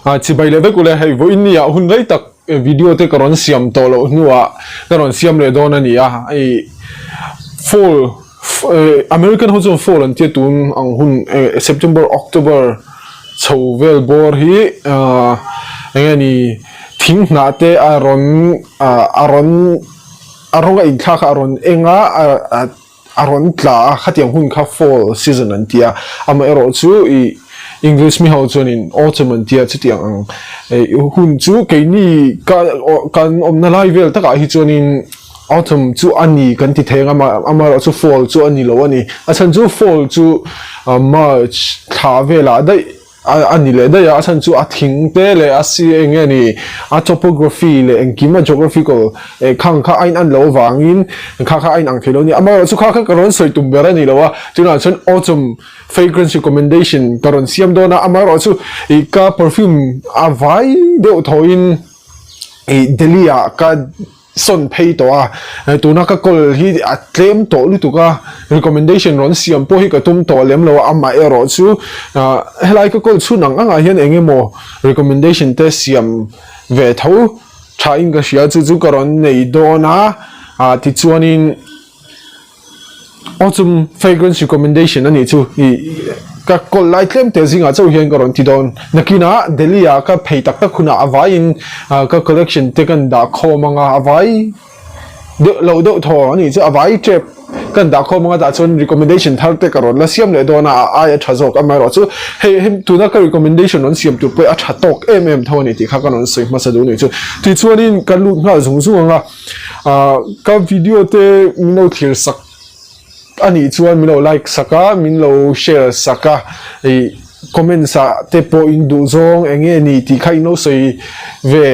Chibai leh vek ule hei vawiin ni ah hun rei tak video te ka rawn siam tawh loh hnuah ka rawn siam leh dawn a ni a, hei fall American ho chuan fall an tia tun ang hun September October chho vel bawr hi eng nge ni thing hnah te a rawn a rawn a rawng a inthlak a a rawn eng a. A rawn tla a, khatiang hun kha fall season an ti a, amaherawhchu ih English mi ho chuanin autumn an ti a, chutiang ang hun chu keini ka kan awmna lai vel takah hi chuanin autumn chu a ni kan ti thei ang a, amaherawhchu fall chu a ni lo a ni. A chhan chu fall chu March thla velah daih A ni leh daih a, a chhan chu a thing te leh a si eng nge ni, a topography leh engkim a geographical eh khang kha a in an loh avangin kha kha a in ang thei lo a ni. Amaherawhchu kha kha ka rawn sawi tum ber a ni lo a, tunah chuan autumn fragrance recommendation ka rawn siam dawn a, amaherawhchu ih ka perfume a vai deuh thawhin ih Delhi ah ka sawn phei tawh a, tuna ka call hi a tlem tawh lutuk a, recommendation rawn siam pawh hi ka tum tawh lem lo a, amah erawh chu helai ka call chhun ang angah hian eng emaw recommendation te siam ve tho tha in ka hria chu chu ka rawn nei dawn a, tichuanin. Autumn fragrance recommendation a nih chu ih ka kawl lai tlem te zingah chauh hian ka rawn ti dawn. Nakinah Delhi ah ka phei tak tak hunah a vaiin ka collection te kan dah khawm anga a vai deuh lo deuh thaw a nih chu a vai tep kan dah khawm anga tah chuan recommendation thar te ka rawn la siam leh dawn a a aia tha zawk amaherawhchu hei hei tuna ka recommendation rawn siam tur pawh hi a tha tawk em em tho a ni tih kha ka rawn sawi hmasa duh a nih chu. Tichuanin ka lut nghal zung zung anga. Ah ka video te min lo thlir sak a nih chuan min lo like sak a min lo share sak a ih comments ah te pawh in duh zawng eng nge ni tih kha in lo sawi ve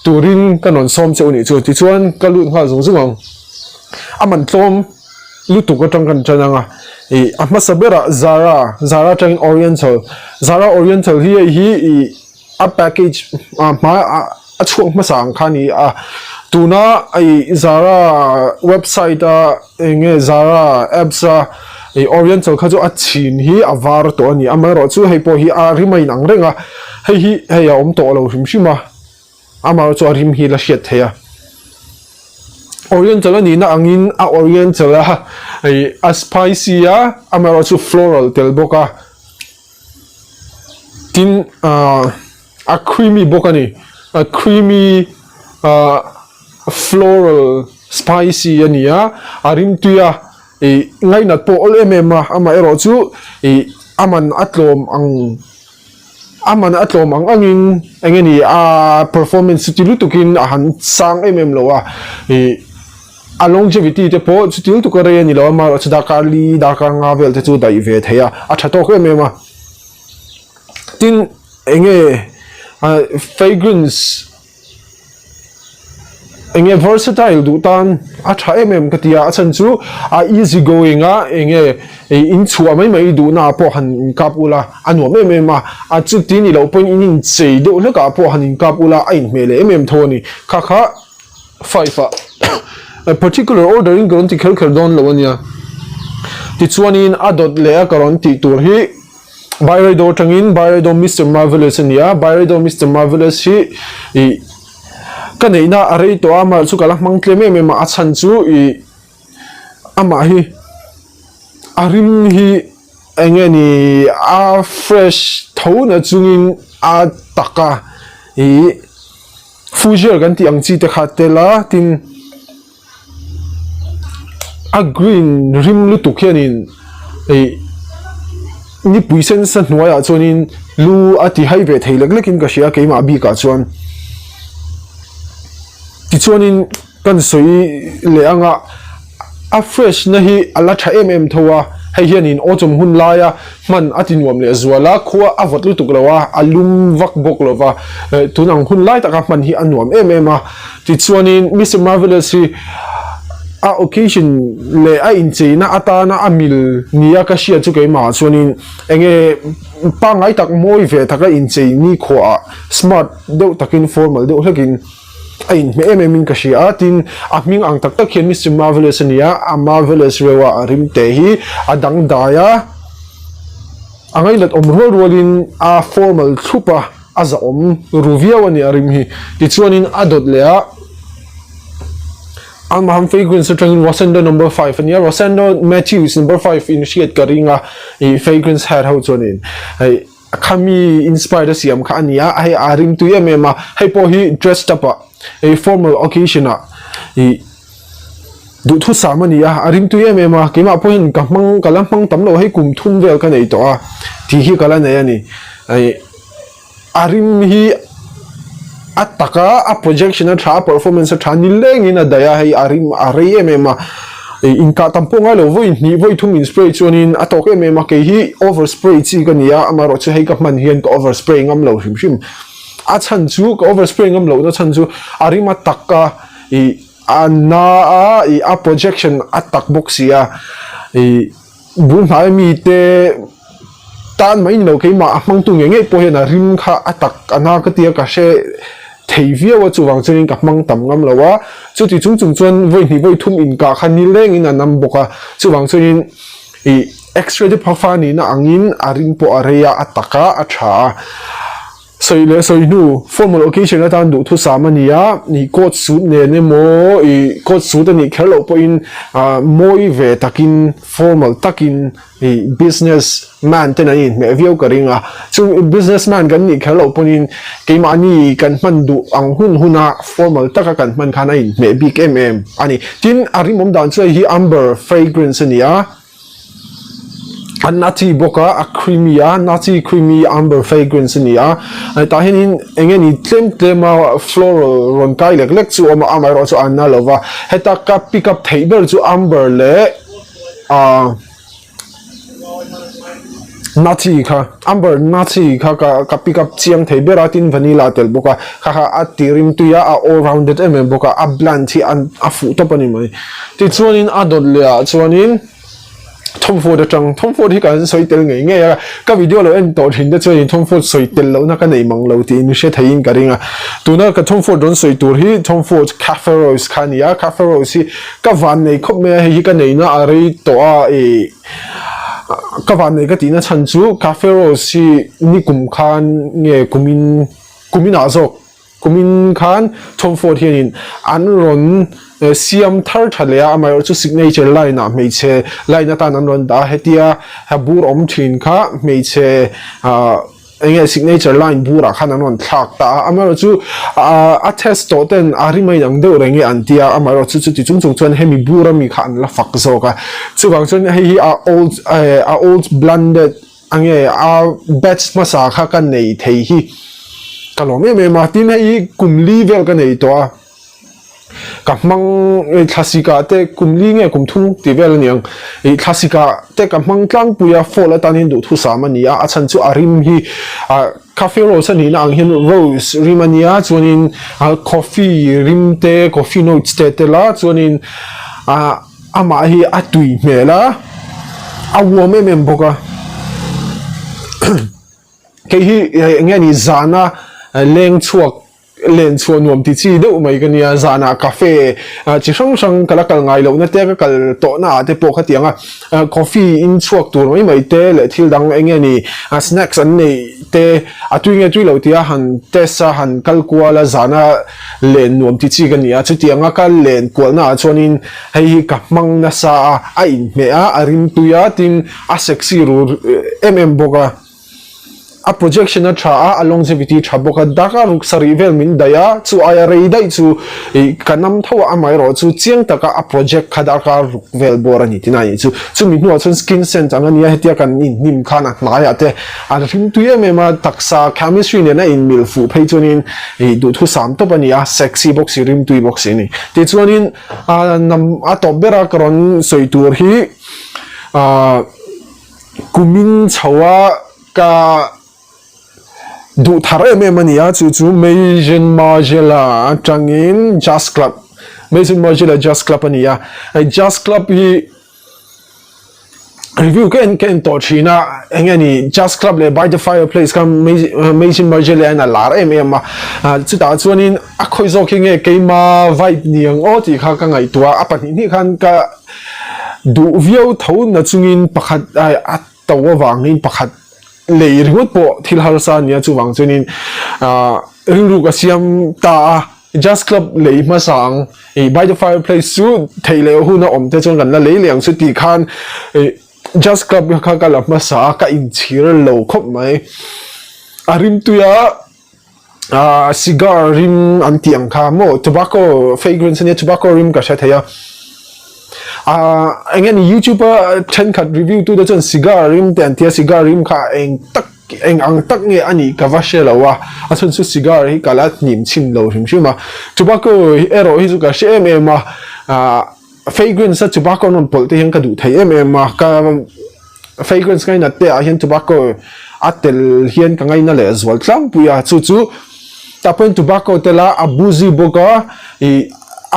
turin ka rawn sawm che u nih chu tichuan ka lut nghal zung zung ang a man tlawm lutuk atang kan tan ang a ih a hmasa berah Zara Zara atangin Oriental Zara Oriental hi hei hi ih. A package hma a chhuak hmasa ang kha a ni a, tuna ih Zara website a eng nge Zara apps a ih Oriental kha chu a chhin hi a var tawh a ni, amaherawhchu hei pawh hi a rim a inang reng a, hei hi hei a awm tawh lo hrim hrim a, amaherawhchu a rim hi la hriat theih a. Oriental a nihna angin a Oriental a ih a spicy a, amaherawhchu floral tel bawk a. Tin ahh a creamy bawk a ni a creamy ahh floral spicy a ni a a rimtui a ih ngainat pawh awl em em a amaherawh chu ih a man a tlawm ang a man a tlawm ang angin eng nge ni a performance chu ti lutukin a han sang em em lo a ih. A longevity te pawh chu til tuk a rei a ni lo a, amaherawhchu darkar li, darkar nga vel te chu daih ve thei a, a tha tawk em em a. Tin, eng nge fragrance eng nge versatile duh tan a tha em em ka ti a, a chhan chu a easy going a, eng nge in chhuah mai mai duhna ah pawh han inkap ula a nuam em em a, a chuti ni loh pawhin in inchei deuh hlekah pawh han inkap ula a inhmeh leh em em tho a ni. Kha kha. Five a particular order in ka rawn ti kher kher dawn lo ania. Tichuanin a dawt leh a ka rawn tih tur hi Byredo atangin Byredo Mister Marvelous ania. Byredo Mister Marvelous hi ih ka neihna a rei tawh a, amaherawhchu ka la hmang tlem em em a, a chhan chu ih amah hi a rim hi eng nge ni a fresh tho na chungin a tak a ih. Fujier kan tih ang chi te kha tel a, tin a green rim lutuk hianin ih nipui sen sa hnuaiah chuanin lu a ti hai ve thei lek lekin ka hria keimah bikah chuan. Tichuanin Kan sawi leh anga a fresh na hi a la tha em em tho a, hei hianin autumn hun laia hman a ti nuam leh zual a, khua a vawt lutuk lo a, a lum vak bawk lo va, tun ang hun lai taka hman hi a nuam em em a. Tichuanin Mister Marvelous hi a occasion leh a incheina atana a mil nia ka hriat chu keimah ah chuanin enge pangngai tak mawi ve taka inchei nikhuaah smart deuh takin formal deuh hlekin A inhmeh em em in ka hria a, tin a hming ang tak tak hian Mister Marvelous a ni a, a Marvelous reuh a, a rim teh hi a dangdai a, a ngainat awm rual rual in a formal thlup a, a zahawm ru viau a ni a rim hi. Tichuanin a dawt leh a, Amaham fragrance atangin Rosendo number 5 a nia, Rosendo Matthews number 5 in hriat ka ring a, ih fragrance head ho chuanin hei khami inspired a siam kha a ni a, hei a rim tui em em a, hei pawh hi dressed up ah ih formal occasion ah ih Duhthusam a ni a, a rimtui em em a, keimah pawh hian ka hmang, ka la hmang tam lo, hei kum thum vel ka nei tawh a, tih hi ka la nei a ni. A rim hi a tak a, a projection a tha, a performance a tha, nilengin a daih a, hei a rim a rei em em a, inkah tam pawh ngai lo, vawi hnih vawi thum in spray chuanin a tawk em em a, kei hi over spray chi ka ni a, amaherawhchu hei ka hman hian ka over spray ngam lo hrim hrim. A chhan chu, ka over spray ngam lohna chhan chu a rim a tak a, ih. A na a, ih a projection a tak bawk si a, ih bul hnai mite tan mai ni lo keimah a hmangtu ngei ngei pawh hian a rim kha a tak a na ka tia ka hre thei viau a chuvang chuanin ka hmang tam ngam lo a, chuti chung chung chuan vawi hnih vawi thum inkah kha nilengin a nam bawk a, chuvang chuanin ih x-ray te phafa nihna angin a rim pawh a rei a, a tak a, a tha a. Sawi leh sawi hnu, formal occasion atan duhthusam a ni a, ih coat suit nen emaw ih coat suit a nih kher loh pawhin ah mawi ve takin formal takin ih business man ten an inhmeh viau ka ring a, chu business man kan nih kher loh pawhin keimahni kan hman duh ang hun huna formal taka kan hman khan a inhmeh bik em em a ni. Tin, a rimawm dan chu hei hi amber fragrance a ni a. A nutty bawk a, a creamy a, nutty creamy amber fragrance a ni a, tah hianin eng nge ni tlem tlem a floral rawn kai lek lek chu a awm a, amaherawh chu a na lo va, heta ka pick up theih ber chu amber leh ah nutty kha amber nutty kha ka ka pick up chiang thei ber a tin vanilla a tel bawk a, kha kha a ti rim tui a, a all rounded em em bawk a, a bland hi a fuh tawp a ni mai. Tichuanin a dawt leh ah chuanin Tom Ford atang Tom Ford hi kan sawi tel ngei ngei a, ka video lo en tawh thin te chuanin Tom Ford sawi tel lohna ka nei mang lo tiin hre theiin ka ring a. Tuna ka Tom Ford rawn sawi tur hi Tom Ford Cafe Rose kha a ni a, Cafe Rose hi ka van nei khawp mai a, hei hi ka neihna a rei tawh a, ih ka van nei ka tihna chhan chu Cafe Rose hi nikum khan nge kumin kuminah zawk Kumin khan Tom Ford hianin an rawn siam thar tha leh a, amaherawh chu signature line ah hmeichhe line atan an rawn dah a, hetia bur awm thin kha hmeichhe eng nge signature line burah khan an rawn thlak ta a, amaherawh chu a test tawh ten a rim a inang deuh reng e an ti a, amaherawh chu chuti chung chung chuan hemi bur ami kha an la fak zawk a, chuvang chuan hei hi a old a old blended A nge a batch hmasa kha ka nei thei hi ka lawm em em a, tin hei hi kum li vel ka nei tawh a, ka hmang thlasika te kum li nge kum thum tih vel a ni ang, ih thlasika te ka hmang tlangpui a fall atan hian duhthusam a ni a, a chhan chu a rim hi ah cafe rose a nihna ang hian rose rim a nia chuanin coffee rim te coffee notes te a tel a chuanin ah. Amah hi a tui hmel a, a uam em em bawk a. Kei hi eng nge ni zana leng chhuak len chhuah nuam ti chi deuh mai ka nia, zanah cafe chi hrang hrang ka la kal ngai lohna te ka kal tawhna ah te pawh khatiang a, coffee in chhuak tur mai mai te leh thil dang eng nge ni snacks an neih te a tui nge tui loh tia han test a han kal kual a zana len nuam ti chi ka ni a, chutianga ka len kualna ah chuanin hei hi ka hmang nasa a, a inhmeh a, a rimtui a, tin a sexy ru em em bawk a, a projection a tha a, a longevity tha bawk a, dak a ruk sarih vel min daih a, chu aia rei daih chu ih ka nam tho a, amaherawh chu chiang taka a project kha dak a ruk vel bawr a ni tina nih chu, chumi hnuah chuan skin scent ang a nia hetia kan inhnim khan a hnaiah te a rimtui em em a, taksa chemistry nen a inmil fuh phei chuanin ih duhthusam tawp a ni a, sexy bawk si rimtui bawk si a ni. Tichuanin a nam a tawp ber a ka rawn sawi tur hi ah kumin chho a ka duh thar em em a ni a chu chu Maison Margiela atangin Jazz Club Maison Margiela Jazz Club a ni a hei Jazz Club hi Review ka en ka en tawh thin a, eng nge ni Jazz Club leh By the Fireplace kha Maison Margiela hian a lar em em a, chutah chuanin a khawi zawk hi nge keima vibe ni ang aw tih kha ka ngaihtuah a, a pahnih hnih khan ka duh viau tho na chungin pakhat a to avangin pakhat. lei ringawt pawh thil harsa a nia chuvang chuanin ah rilru ka siam ta a Jazz Club lei hmasa ang ih By the Fireplace chu theih leh hun a awm te chuan kan la lei leh ang chu tih khan ih Jazz Club kha ka la hmasa a ka inchhir lo khawp mai a rimtui a ah cigar rim an tih ang kha maw tobacco fragrance ania tobacco rim ka hre thei a ah eng nge ni youtube a thenkhat review tu te chuan cigar rim te an tia cigar rim kha eng tak eng ang tak nge a nih ka va hre lo a a chhan chu cigar hi ka la hnim chhin lo hrim hrim a tobacco erawh hi chu ka hre em em a ah fragrance a tobacco an rawn pawlh te hian ka duh thei em em a ka fragrance ngainat te ah hian tobacco a tel hian ka ngaina leh zual tlangpui a chu chu tah pawhin tobacco tel a a boozy bawk a ih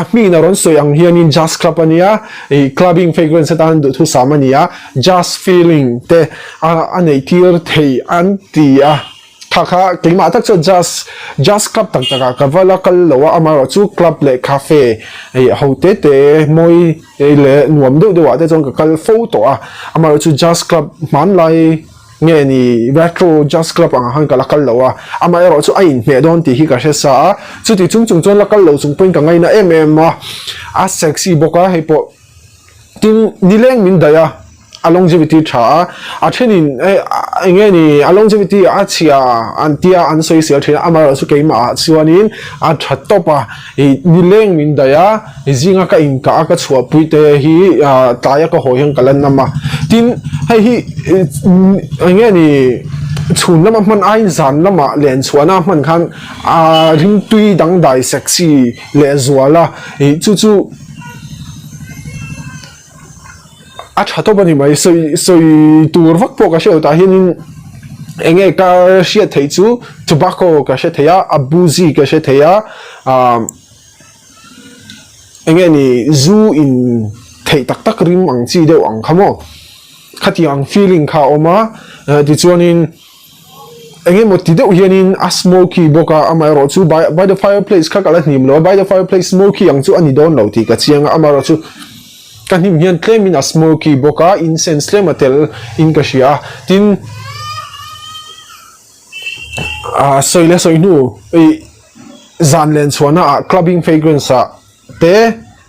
a hming a rawn sawi ang hianin jazz club a nia ih clubbing fragrance atan duhthusam a ni a jazz feeling te a a neih tir thei an ti a. Kha kha keimah tak chuan jazz jazz club tak tak ah ka va la kal lo a amaherawh chu club leh cafe ih ho te te mawi leh nuam deuh deuh ah te chuan ka kal fo tawh a amaherawh chu jazz club hmanlai nge ni retro jazz club ang ah khan ka la kal lo a amaherawh chu a inhmeh dawn tih hi ka hre sa a chuti chung chung chuan la kal lo chung pawhin ka ngaina em em a a sexy bawk a hei pawh. Tin, nileng min daih a, a longevity tha a, a thenin eng nge ni a longevity a chhia an tia an sawi sel thin a, amaherawh chu keimah ah chuanin a tha tawp a, ih nileng min daih a, zinga ka inkah a ka chhuahpui te hi tlaia ka haw hian ka la nam a, tin hei hi eng nge ni chhun lama hman aiin zan lamah len chhuahna hman khan a ringtui dangdai sexy lehzual a, ih chu chu. A tha tawp a ni mai sawi sawi tur vak pawh ka hre lo tah hianin eng nge ka hriat theih chu tobacco ka hre thei a a boozy ka hre thei a ah eng nge ni zu in theih tak tak rim ang chi deuh ang kha maw khatiang ang feeling kha a awm a tichuanin. Eng emaw ti deuh hianin a smoky bawk a, amaherawh chu by by the fireplace kha ka la hnim lo a, by the fireplace smoky ang chu a ni dawn lo tih ka chiang a, amaherawh chu ka hnim hian tlemin a smoky bawk a, incense tlem a tel in ka hria a, tin ah sawi leh sawi hnu ih zan len chhuahna ah clubbing fragrance ah te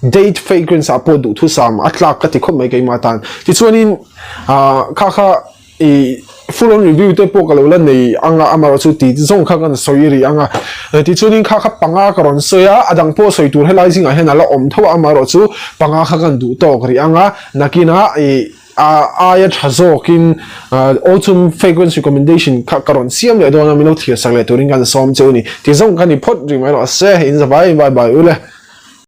date fragrance ah pawh duhthusam a tlak ka ti khawp mai keimah tan, tichuanin ah kha kha. I full on review te pawh ka lo la nei ang a, amaherawh chu ti zawng kha kan sawi rih ang a. Tichuanin kha kha panga ka rawn sawi a, a dang pawh sawi tur helai zingah hian a la awm tho a, amaherawh chu panga kha kan duh tawk rih ang a. Nakinah i a aia tha zawkin autumn fragrance recommendation kha ka rawn siam leh dawn a, min lo thlir sak leh turin kan sawm cheu a ni. Ti zawng kha ni phawt rih mai rawh se, in zavai bye bye u le.